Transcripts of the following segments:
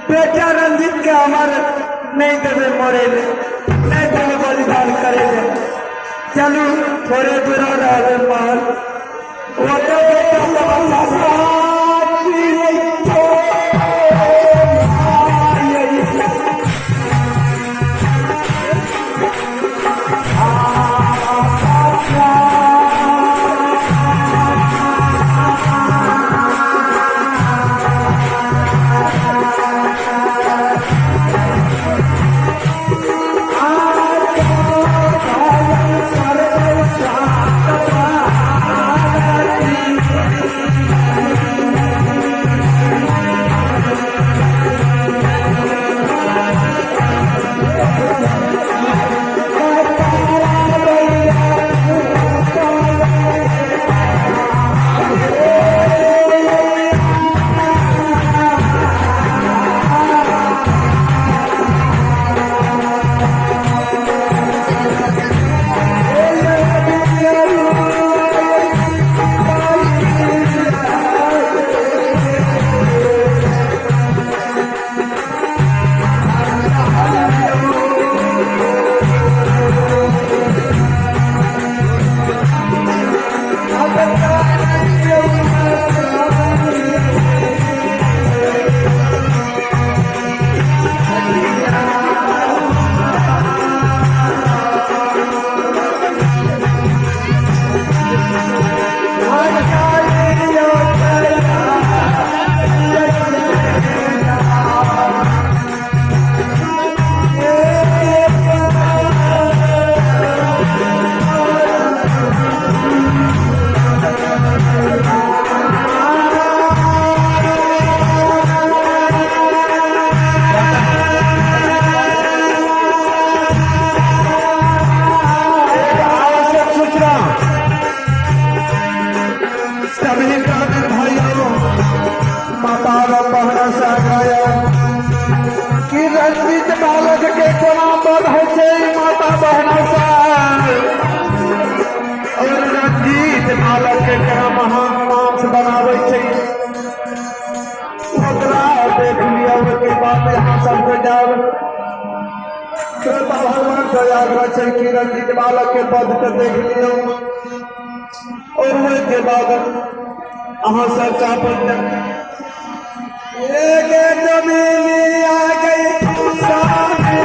बेटा रंजीत के हमर नहीं देवे मरे ले, नहीं देवे बलिदान करे ले। चलू थोड़े दूर रहे महल ओतऽ बेटा के बच्चा आवश्यक सूचना सभी ग्रामीण भाइयों, माता और बहना से आग्रह कि रंजीत बालक के कोना बध होइ छै माता बहना से, और रंजीत बालक के केना महान मांस बनाबै छै ओकरा देख लियौ। ओहिके बाद यहाँ सबके जाब श्रोता भगवान से आग्रह छै कि रंजीत बालक के पद के देख लियौ और ओहिके बाद अहाँ सबके अपन एक जमीनी आ गई सामने।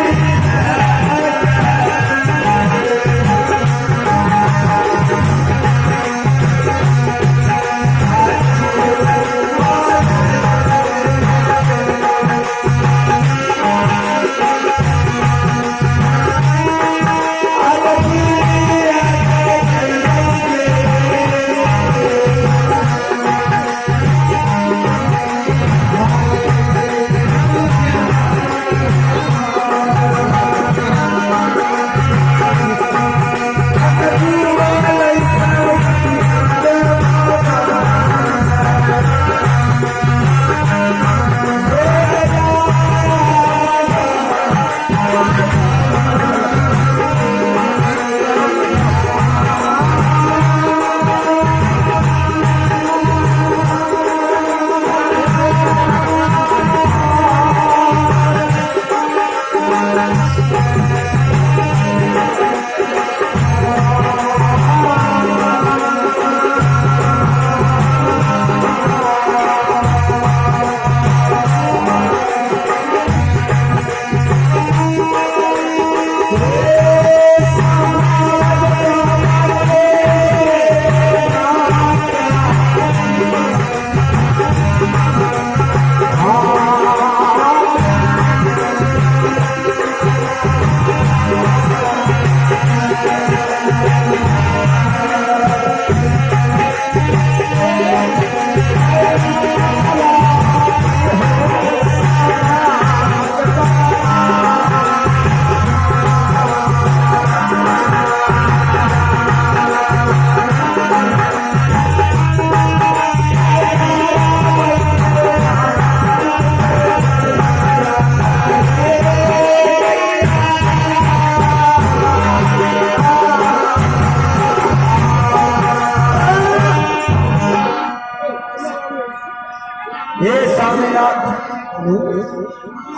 स्वामीनाथ,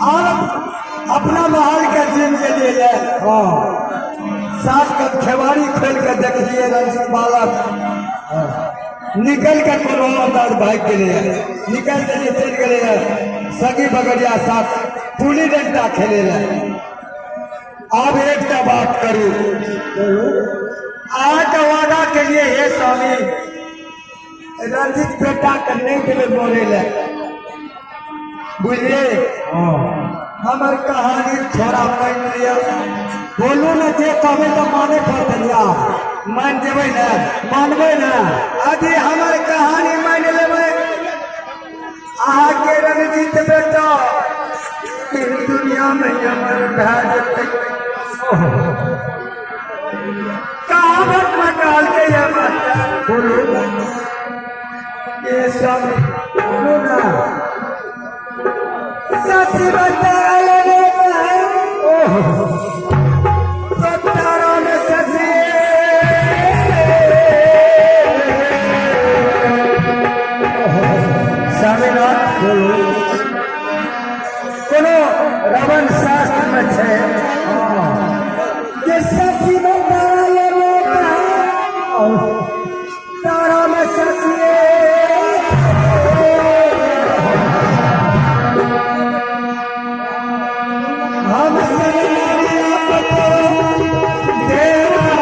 आब अपना महल के जीत गेलिए। सात के खेवारी खोल के देखलिए, रंजित बालक निकल के कोनो अंदाज भागि गेलै, निकल गेलिए, चलि गेलै सगी बगड़िया साथ पुली डंटा खेले लए। आब एकटा बात करू, अहाँके वादा के लिए हे स्वामी, रंजित बेटा के नहि देबै मरे लए, बुझलिए? हमर कहानी थोड़ा मानि लिअ। बोलू ने, जे कहबै तऽ माने पड़तै या। मान जेबै ने? मानबै ने। यदि हमर कहानी मानि लेबै, अहाँके रणजीत बेटा एहि दुनिया मे अमर भए जेतै। कहावत मे कहलकै ये मास्टर। बोलू। ये सब बोलू ने। सच बताए रे बहन। ओहो। तो तारा में शशि। स्वामीनाथ, बोलू। कोनो रमन शास्त्र में छै जे शशि में तारा ये रे बहन, तारा में शशि। हम शरणागत देवा,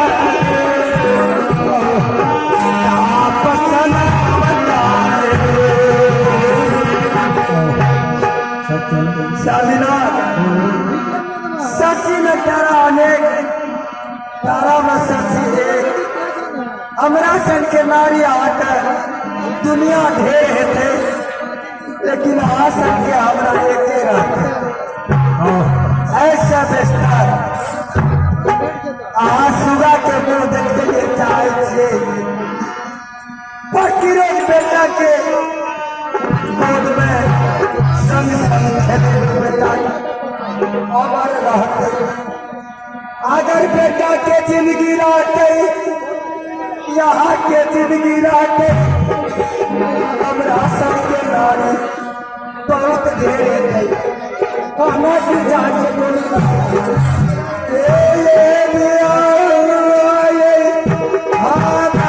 ताप सनावतारे। स्वामीनाथ, शशि में तारा अनेक, तारा में शशि एक। हमरा सन के नारी अहाँके दुनिया ढेर हेतै, लेकिन अहाँ सबके हमरा एके रहतै। ऐसा बेस्तर अहाँ सुगा के मुंह देखते लिए चाहै छियै, प्रतिरोध बेटा के गोद में संग संग खेले बेटा अमर रहते। अगर बेटा के जिंदगी रहते, यहाँ के जिंदगी रहते, हमरा सबके नारी बहुत ढेर हेतै। कहना की चाहै छै, बोलू। ए ये मियाँ, ये हमारा।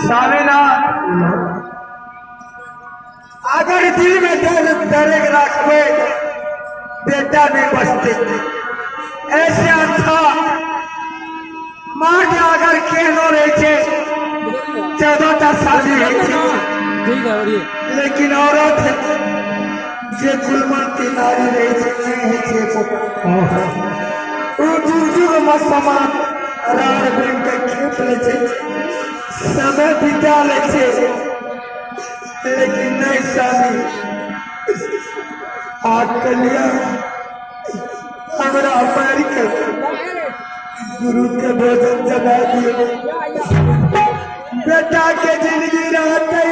स्वामीनाथ, अगर दिल में दर्द दरेग रखबे, बेटा नहीं बचते। ऐसे अच्छा मर्द अगर केहनो रहे छै, 14टा शादी होइ छै। ठीक है, और ये लेकिन औरत जे कुलमंती नारी रहे छै, नहि होइ छै एकोटा। ओ जुग जुग मे समान राड़ बनि के खेप लै छै, समय बिता लै छै, लेकिन नहि स्वामी, आ कलिया हमरा मारि के गुरु के भोजन जमा दियो। बेटा के जिंदगी रहते,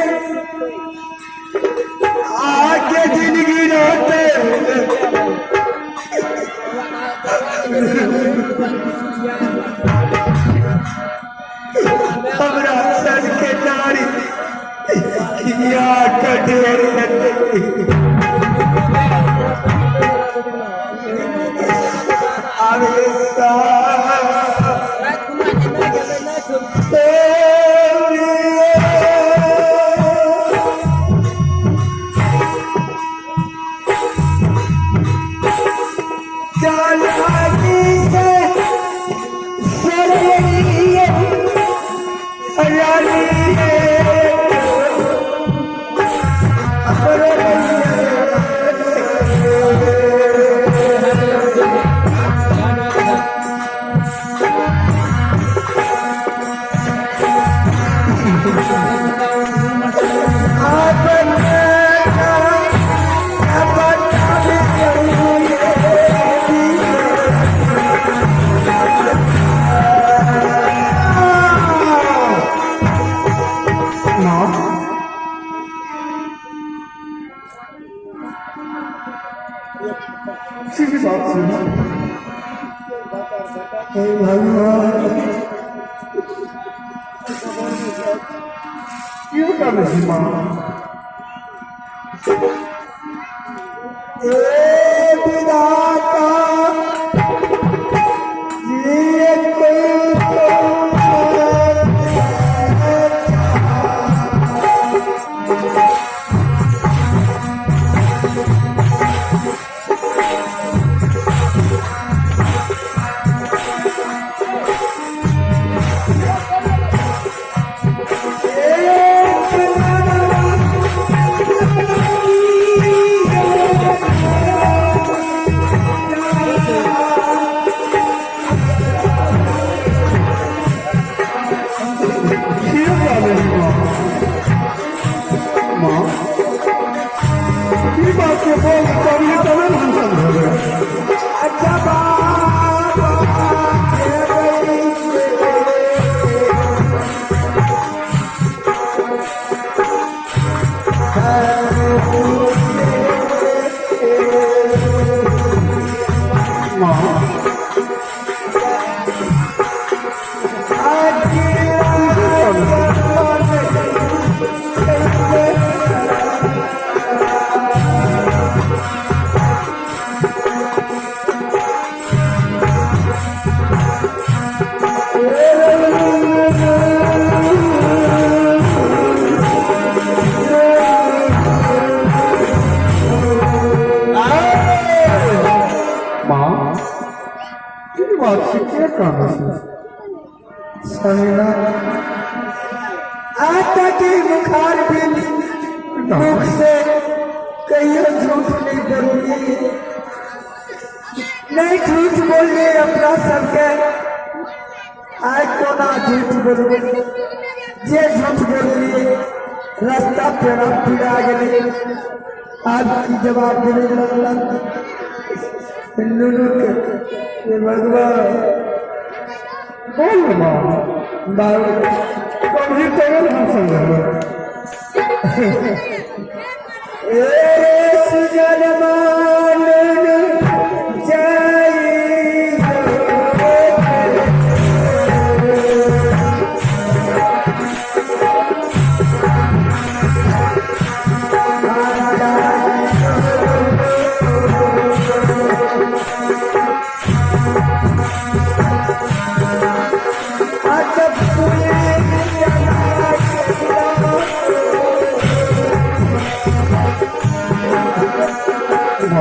आके जिंदगी रहते। हमरा सर के नारी या कटेर हेतै। आवे सा माँ, की बात छै माँ? हे भगवान। कियो कानै छी माँ? ए विधाता जी, कोई तो कियो कानै छी माँ? माँ, की बात छै? बोल कभी, तबे ने हम समझेबै। अच्छा बाबा। माँ। माँ, की बात छै? के कानै छै? आता के मुखार बिन मुख से कहियो झूठ नहीं बोलनी, नहीं झूठ बोलने अपना सबके। आइ कोना झूठ बोलबे? जे झूठ बोललिए, रास्ता पेड़ा पिरा गेलै। आब की जवाब देबै लल्ला नुनू के? हे भगवान। बोल ने माँ। बाबू। कभी, तबे ने हम समझेबै। ए सुजन मानन जाइयो।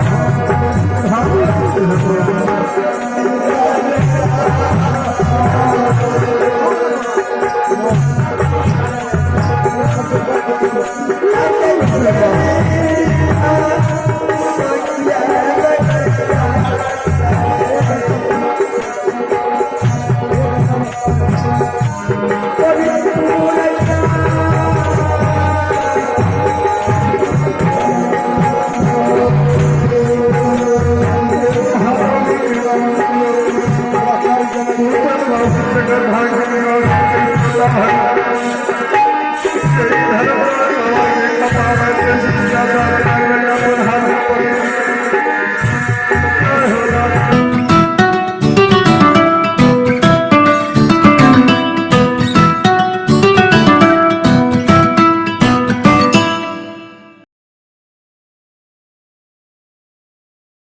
हाँ।